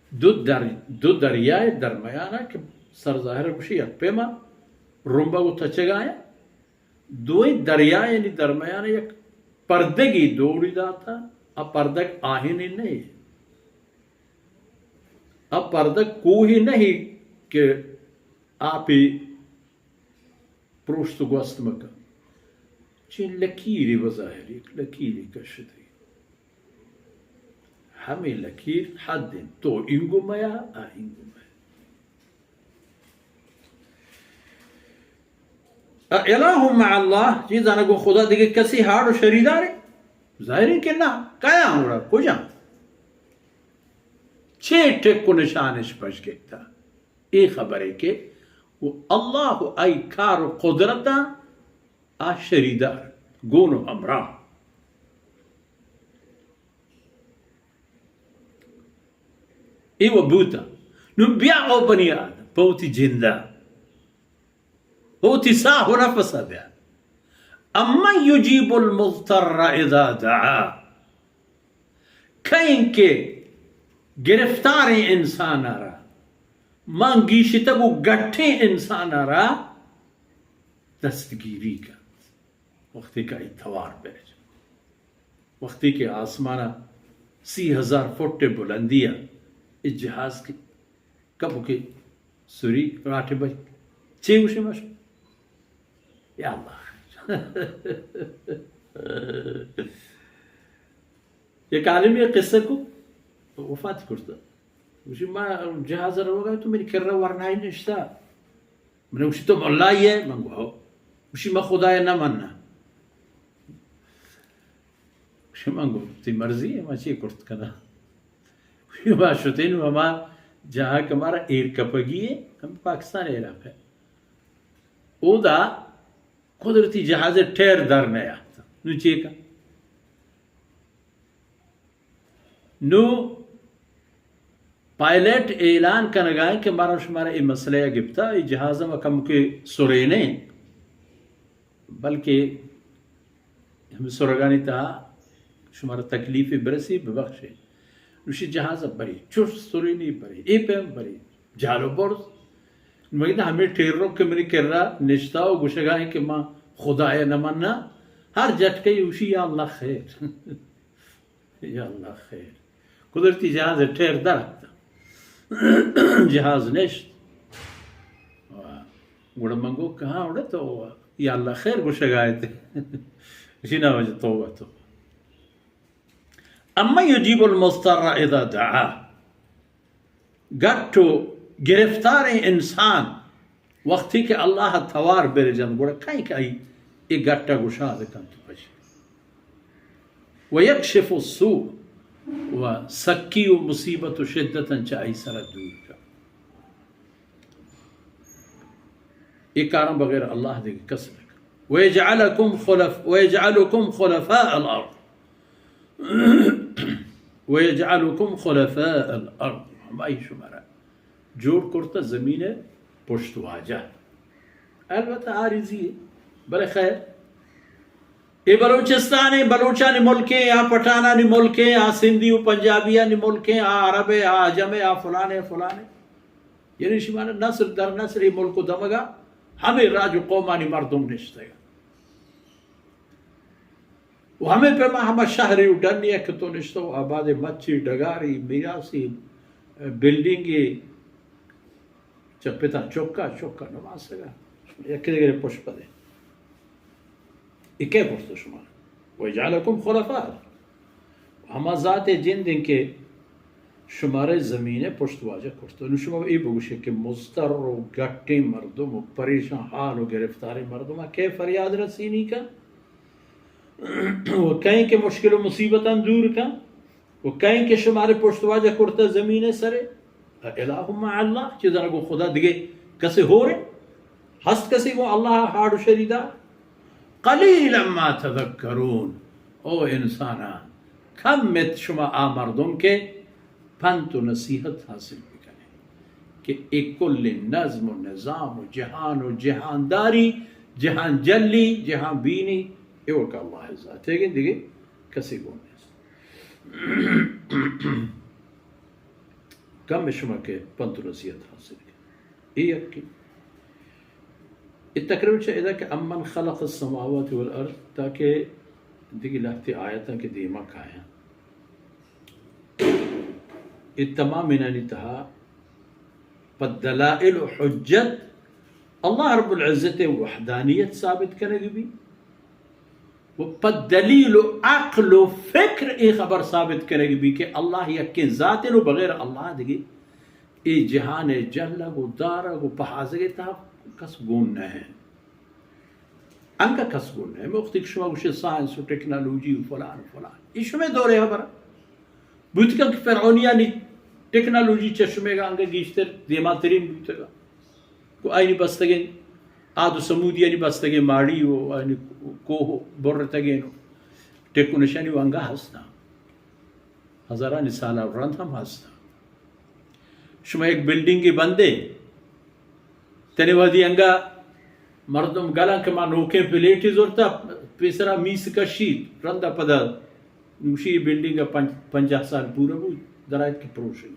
دو در-، دو دریائے درمیانا کہ سر ظاہر گوشی یک پیما رمبگ و تچگایا، دوئیں دریایانی درمیان یک پردگی دوڑی داتا، آ پردگ آہنی نہیں، آ پردگ کوہی نہیں کہ آپی پروشت و گوست مکن۔ چین لکیری بظاہر یک لکیری کشتی۔ ہمیں لکیر حد انت، تو اینگو میا، آ اینگو میا۔ الہ مع اللہ، چی زانگ و خدا دیگه کسی ہاڑ و شریدارے؟ ظاہر ہے کہ نہ۔ کیا ہم گڑا کجا؟ چے ٹک و نشانش پش گپتا؟ اے خبرے کہ و اللہ و آئی کار و قدرتا آ شریدار، گون و ہمراہ۔ اے و بوتا۔ نو بیا او بنی آدم، پہ وتی جندا، پہ وتی ساہ و نفسا بیا۔ امن یجیب المضطر اذا دعا۔ کئیں کہ گرفتاریں انسانا را، مان گیشتگ و گٹیں انسانا را دستگیری کنت۔ وقتی کہ آئی توار بہ جنت، وقتی کہ آسمانا سی ہزار فٹ بلندیا اے جہاز کہ کپو کہ سری راٹے بج، چے گوشے مش؟ یا اللہ۔ یک عالمی قصہ کو، وفات کرتا۔ گوشی، ما جہاز روگا تو منی کرا ورنائی نشتا۔ من گوشی، تو ملائی ئے؟ من گو، ہو۔ گوشی، ما خدای نہ مننا۔ گوشی، من گو، تی مرضی ئے، ما چی کرت کنا؟ گوشی، ما شتین و ہما جاہا کہ مارا ایر کپگی ئے، ہم پاکستان علاقہ ئے۔ اودا قدرتی جہاز ٹیر در نیات۔ نو چی کن؟ نو پائلٹ اعلان کنگا ایں کہ مارا شمارا اے مسئلہ ء گپتا، اے جہاز ء ما کمکے سرینیں، بلکہ ہمے سرگانی تہا شمارا تکلیفے برسی، ببخشے۔ نوشی جہاز ء بری، چست سرینی بری، اے پیم بری، جالو برز۔ مگہ ہمے ٹیرو کہ منی کرا نشتا و گوشگا ایں کہ ما خدای نہ مننا، ہر جٹکے اوشی یا اللہ خیر۔ یا اللہ خیر۔ قدرتی جہاز ٹیر در اتک۔ جہاز نشت۔ گڑا من گو، کہاں اڑے تو یا اللہ خیر گوشگا ات؟ جی نا وجہ توبہ تو۔ اما یجیب المضطر اذا دعا۔ گٹ و گرفتاریں انسان وقتی کہ اللہ ء توار برجنت، گڑا کئے کہ آئی اے گٹ ء گشاد کنت و پشی۔ و یکشف السوء، و سکی و مصیبت و شدت چہ آئی سرا دور کنت۔ اے کاراں بغیر اللہ دگہ کس نہ کنت۔ ویجعلکم خلف-، ویجعلکم خلفاء الارض۔ ویجعلکم خلفاء الارض، ہمائی شمارا جوڑ کرتہ زمین ء پشت واجہ۔ البتہ عارضی ہے، بلے خیر۔ اے بلوچستان ء، بلوچانی ملک ء، آ پٹھانانی ملک ء، آ سندھی و پنجابیانی ملک ء، آ عرب ء، آ عجم ء، آ فلان ء، فلان ء۔ یعنی شمارا نسل در نسل اے ملک و دمگا ہمے راج و قومانی مردم نشتگ۔ و ہمے پیما ہما شہرے و ڈنے کہ تو نشتہ و آبادے، مچے، ڈگارے، میراثے، بلڈنگے، چہ پتا چکا، چکا نماسگا، یکے دگرے پشپدے۔ اے کئے گوشت شما؟ ویجعلکم خلفاء۔ ہما ذات جند انت کہ شمارے زمین ء پشت واجہ کرت۔ نو شما اے بگوشے کہ مضطر و گٹیں مردم و پریشان حال و گرفتاریں مردم ء کئے فریاد رسینی کن؟ و کئے کہ مشکل و مصیبتاں دور کن؟ و کئے کہ شمارے پشت واجہ کرتہ زمین ء سرے؟ الہ مع اللہ، چیزاں گوں خدا دگہ کسے ہورے؟ ہست کسے گوں اللہ ء ہاڑ و شریدار؟ قلیلا ما تذکرون، او انسانان، کم ات شما آ مردم کہ پنت و نصیحت حاصل بکنے کہ اے کل نظم و نظام و جہان و جہانداری، جہان جلی، جہان بینی، ایوک اللہ ذات ہے، دگہ کسے گون نیست۔ کم شما کہ پنت و نصیحت حاصل کن۔ اے یکی۔ اے تقریباً چہ ادا کہ امن خلق السماوات والارض تاکہ دگہ لہتے آیتاں کہ دیما کایاں۔ اے تمام انانی تہا پہ دلائل و حجت اللہ رب العزت وحدانیت ثابت کنگ بی و پہ دلیل و عقل و فکر اے خبر ثابت کنگ بی کہ اللہ یکیں ذات و بغیر اللہ دگہ اے جہان جلگ و دارگ و پہازگ تہا کس گون نہ انت۔ انگا کس گون نہ انت۔ وقتی کہ شما گوشے سائنس و ٹیکنالوجی و فلان و فلان، اے شمے دورے خبر بوتگاں کہ فرعونیانی ٹیکنالوجی چہ شمے گا انگا گیشتر دیماترین بوتگا۔ کو آئینی بستگیں آد و سمودیانی بستگیں ماڑی و آئینی کوہ برتگیں و ٹیکنالوجی و انگا ہستاں۔ ہزارانی سال رند ہم ہستاں۔ شما یک بلڈنگے بندے، تنے وہدی انگا مردم گلاں کہ ما نوکیں پلیٹے زرتا، پیسرا میس کشیت، رندا پدا نوشی بلڈنگ پنج-، پنجاہ سال پورا بود، درائت کہ پروشن۔